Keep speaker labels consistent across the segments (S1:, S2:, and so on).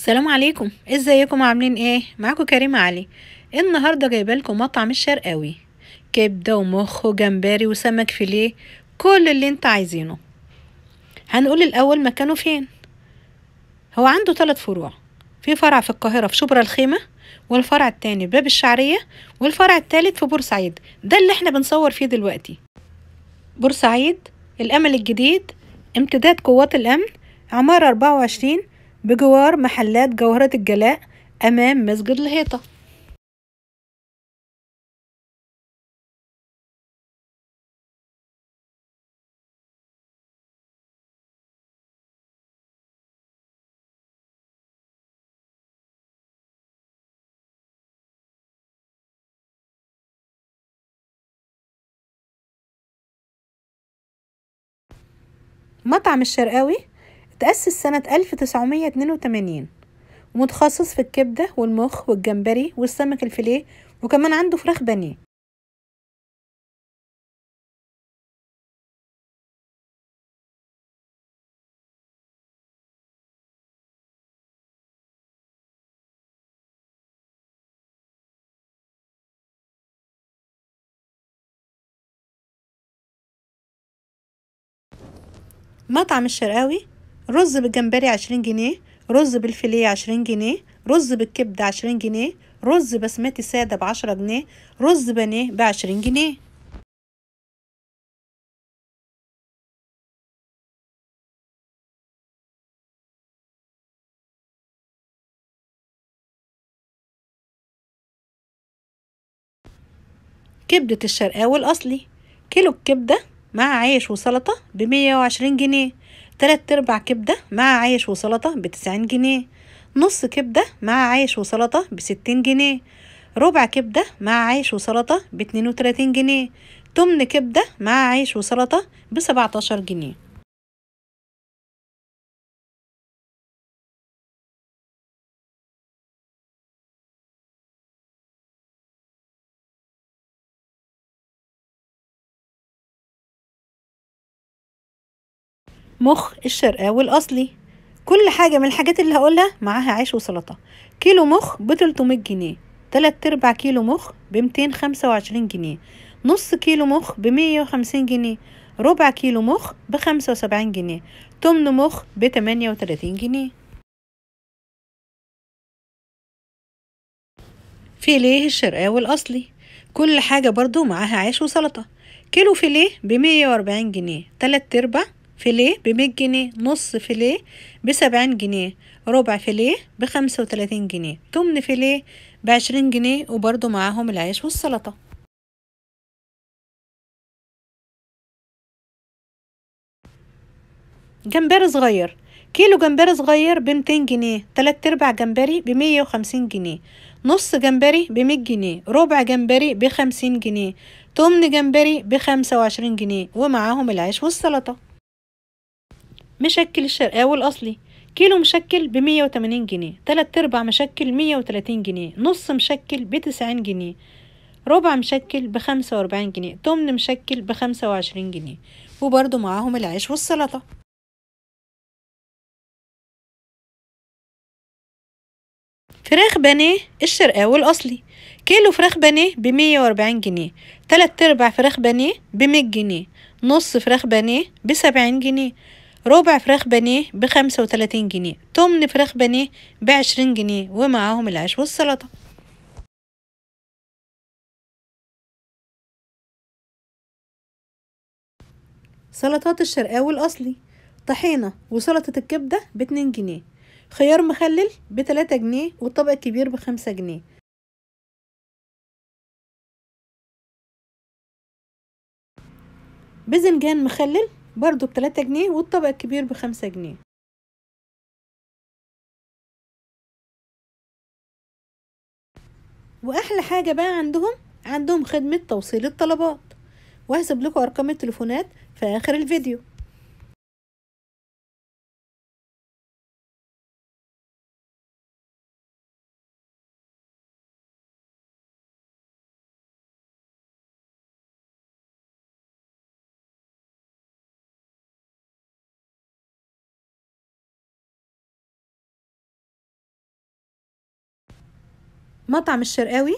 S1: السلام عليكم، ازيكم عاملين ايه؟ معاكم كريمة علي. النهارده جايبه لكم مطعم الشرقاوي، كبده ومخ وجمبري وسمك فيليه، كل اللي انت عايزينه. هنقول الاول مكانه فين. هو عنده 3 فروع، في فرع في القاهرة في شبرا الخيمة، والفرع التاني باب الشعرية، والفرع التالت في بورسعيد، ده اللي احنا بنصور فيه دلوقتي. بورسعيد، الامل الجديد، امتداد قوات الامن، عمارة 24، بجوار محلات جوهرة الجلاء، أمام مسجد الهيطة. مطعم الشرقاوي تأسس سنة 1982، ومتخصص في الكبدة والمخ والجمبري والسمك الفيليه، وكمان عنده فراخ بانيه. مطعم الشرقاوي رز بالجمبري 20 جنيه، رز بالفيليه 20 جنيه، رز بالكبدة 20 جنيه، رز بسمتي سادة ب10 جنيه، رز بانيه ب20 جنيه. كبدة الشرقاوي الأصلي، كيلو الكبدة مع عيش وسلطة ب120 جنيه، 3/4 كبدة مع عيش وسلطة ب90 جنيه، نص كبدة مع عيش وسلطة ب60 جنيه، ربع كبدة مع عيش وسلطة ب32 جنيه، تمن كبدة مع عيش وسلطة ب17 جنيه. مخ الشرقاوي الأصلي، كل حاجة من الحاجات اللي هقولها معاها عيش وسلطة. كيلو مخ ب300 جنيه، 3/4 كيلو مخ ب225 جنيه، نص كيلو مخ ب150 جنيه، ربع كيلو مخ ب75 جنيه، تمن مخ ب38 جنيه. فيليه الشرقاوي الأصلي، كل حاجة برضو معاها عيش وسلطة. كيلو فيليه ب140 جنيه، 3/4 فيليه ب100 جنيه، نص فيليه ب70 جنيه، ربع فيليه ب35 جنيه، تمن فيليه ب20 جنيه، وبرضو معاهم العيش والسلطة. جمبري صغير، كيلو جمبري صغير ب200 جنيه، 3/4 جمبري ب150 جنيه، نص جمبري ب100 جنيه، ربع جمبري ب50 جنيه، تمن جمبري ب25 جنيه، ومعاهم العيش والسلطة. مشكل الشرقاوي الأصلي، كيلو مشكل ب180 جنيه، 3/4 مشكل 130 جنيه، نص مشكل ب90 جنيه، ربع مشكل ب45 جنيه، تمن مشكل ب25 جنيه، وبرضو معاهم العيش والسلطة. فراخ بانيه الشرقاوي الأصلي، كيلو فراخ بانيه ب140 جنيه، 3/4 فراخ بانيه ب100 جنيه، نص فراخ بانيه ب70 جنيه، ربع فراخ بانيه ب35 جنيه، تمن فراخ بانيه ب20 جنيه، ومعاهم العيش والسلطة. سلطات الشرقاوي الأصلي، طحينة وسلطة الكبدة ب2 جنيه، خيار مخلل ب3 جنيه، والطبق الكبير ب5 جنيه. باذنجان مخلل برضو ب3 جنيه، والطبق الكبير ب5 جنيه. واحلى حاجة بقى عندهم خدمة توصيل الطلبات، وهسيب لكم ارقام التليفونات في اخر الفيديو. مطعم الشرقاوي،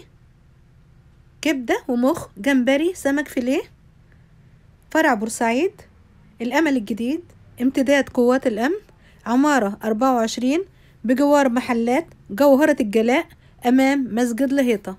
S1: كبدة ومخ جمبري سمك فيليه، فرع بورسعيد، الأمل الجديد، امتداد قوات الأمن، عمارة 24 بجوار محلات جوهرة الجلاء أمام مسجد لهيطة.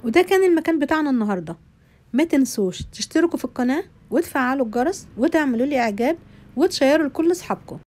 S1: وده كان المكان بتاعنا النهاردة. ما تنسوش تشتركوا في القناة وتفعلوا الجرس وتعملوا لي اعجاب وتشيروا لكل اصحابكم.